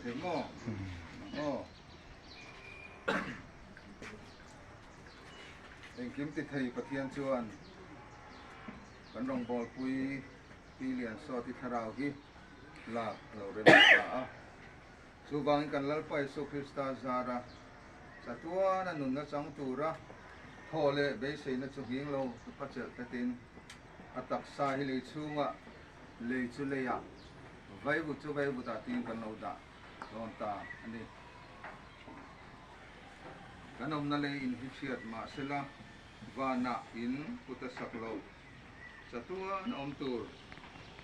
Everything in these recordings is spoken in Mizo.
thei maw? Aw. Engkim ti thei Pathian chuan kan rawngbawlpui Pi Liansawti thlarau hi lak a lo rem ta a. Chuvangin kan Lalpa Isua Krista zara chatuana nunna chang tura thaw leh beiseina chu nghing lo tupa chelh tlatin a taksa hi lei chhungah lei chu leiah vaivut chu vaivutah tiin kan lo dah dawn ta a ni. Kan awmna lei in hi chhiat mahsela vanah in kut a sak loh. Chatuan awm tur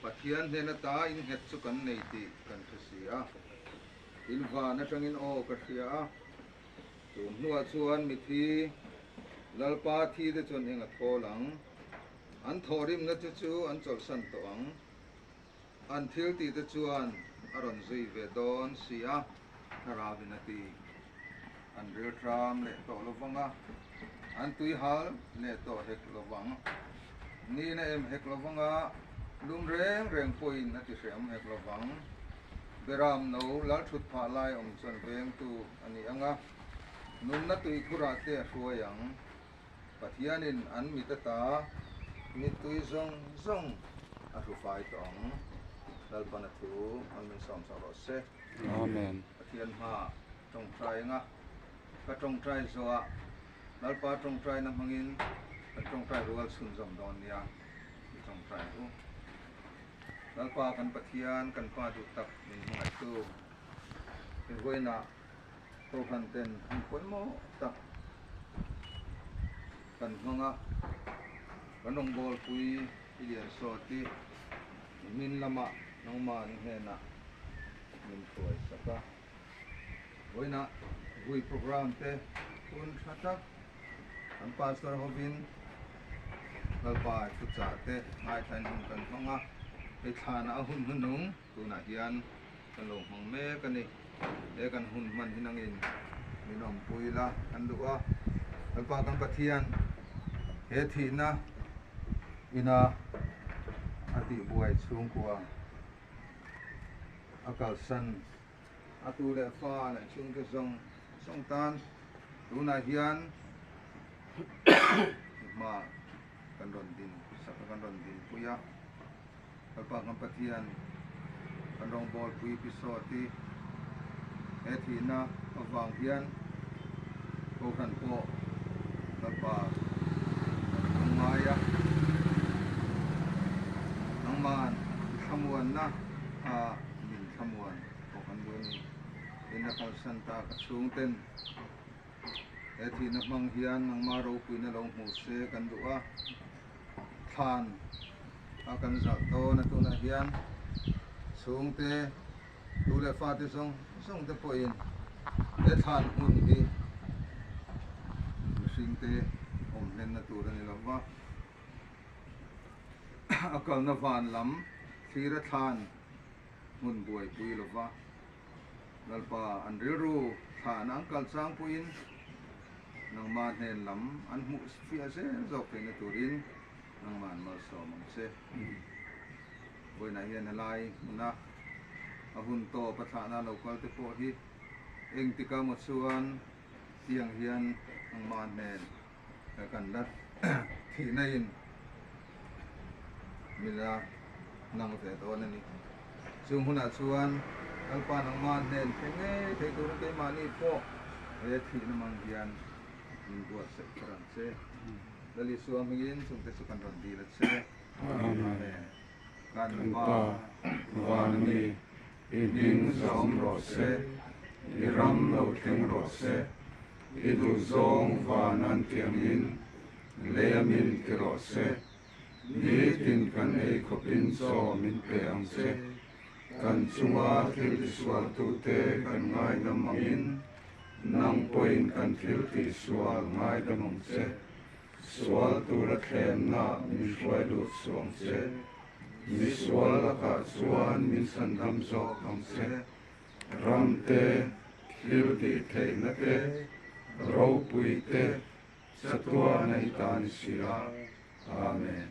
Pathian hnen ata innghet chu kan nei tih kan hre si a. In van atangin aw ka hria a, tun hnuah chuan mithi Lalpa thi te chuan eng a thawl ang? An thawhrimna te chu an chawlhsan tawh ang. An thil tih te chuan a rawn zui ve dawn si a, Thlarauin a ti. An rilṭam leh tawh lo vang a, an tui hal leh tawh hek lo vang. Nina em hek lo vang a, lum reng reng pawhin a ti hreawm hek lo vang. Beram no lal ṭhut phah lai awm chuan vengtu a ni ang a, nunna tuikhurah te a hruai ang. Pathianin an mit ata mittui zawng zawng a hru fai tawh ang. Lalpan a thu an min sawm sak rawh se. Amen. Pathian hma tawngtai anga ka tawngtai zawhah Lalpa tawngtaina hmangin kan tawngtai rual chhunzawm dawn nia i tawngtai u. Lalpa kan Pathian kan Pa duh tak min hmangaihtu i vawiinah Kohhran ten hun pawimawh tak kan hmang a, kan rawngbawlpui i lian sawt i hmin lamah nangmahni hnenah min hruai sak a. Vawiinah vui program te hun tha tak kan pastor hovin Lalpa thuchah te ngaithlain hun kan hmang a, hei thlanah a hun hnuhnung Tunah hian kan lo hmang mek a ni. He kan hun hman hi nangin min awmpui la kan duh a. Lalpa kan Pathian he thihna ina a tihbuai chhungkua a kalsan a tu leh fa leh chhungte zawng zawng tan tunah hian hma kan rawn din sak a kan rawn dinpui a. Lalpa kan Pathian kan rawngbawlpui pi sawt i he thihna avang hian Kohhran pawh Lalpa kan tum ngai a, nangman i thlamuanna a min thlamuan pawh kan duh a ni. Tin a kalsan ta ka chhungten he thihna hmang hian nangma ropuina lo hmu se kan duh a. Thlan a kan zalh dawn a tunah hian chhungte tu leh fate zawng zawng te pawhin he thlan hmun hi mihringte awm hlenna tur a ni lo va, a kalna van lam thlira thlan hmun buaipui lo va. Lalpa, an rilru thlan an kal chang pawhin nangmah hnen lam an hmuh fiah zel zawk theihna turin nangmah an malsawm ang che. Vawiinah hian helai hmuna a hun tawp a thlahna lo kal te pawh hi engtik a maw chuan tiang hian nangmah hnen kan la thihna in min la nang ve dawn a ni. Chung hunah chuan Lalpa nangmah hnen thleng ngei thei turin keimahni pawh he thihna mang hian min buatsaih kher ang che. Lal Isua hmingin chungte chu kan rawn dil a che. Amen. Kan Pa, van a mi, i hming zawm rawh se, i ram lo thleng rawh se. I duhzawng van an ti angin lei a min ti rawh se. Nitin kan ei khawpin chaw min pe ang che. Kan chunga thil tisualtute kan ngaidam angin nang pawhin kan thil tihsual ngaidam ang che. Sual tura thlemna min hruai lut suh ang che. Misual lakah chuan min chhandam zawk ang che. Ram te, thil tih theihna te, ropui te, chatuana i ta ni si a. Amen.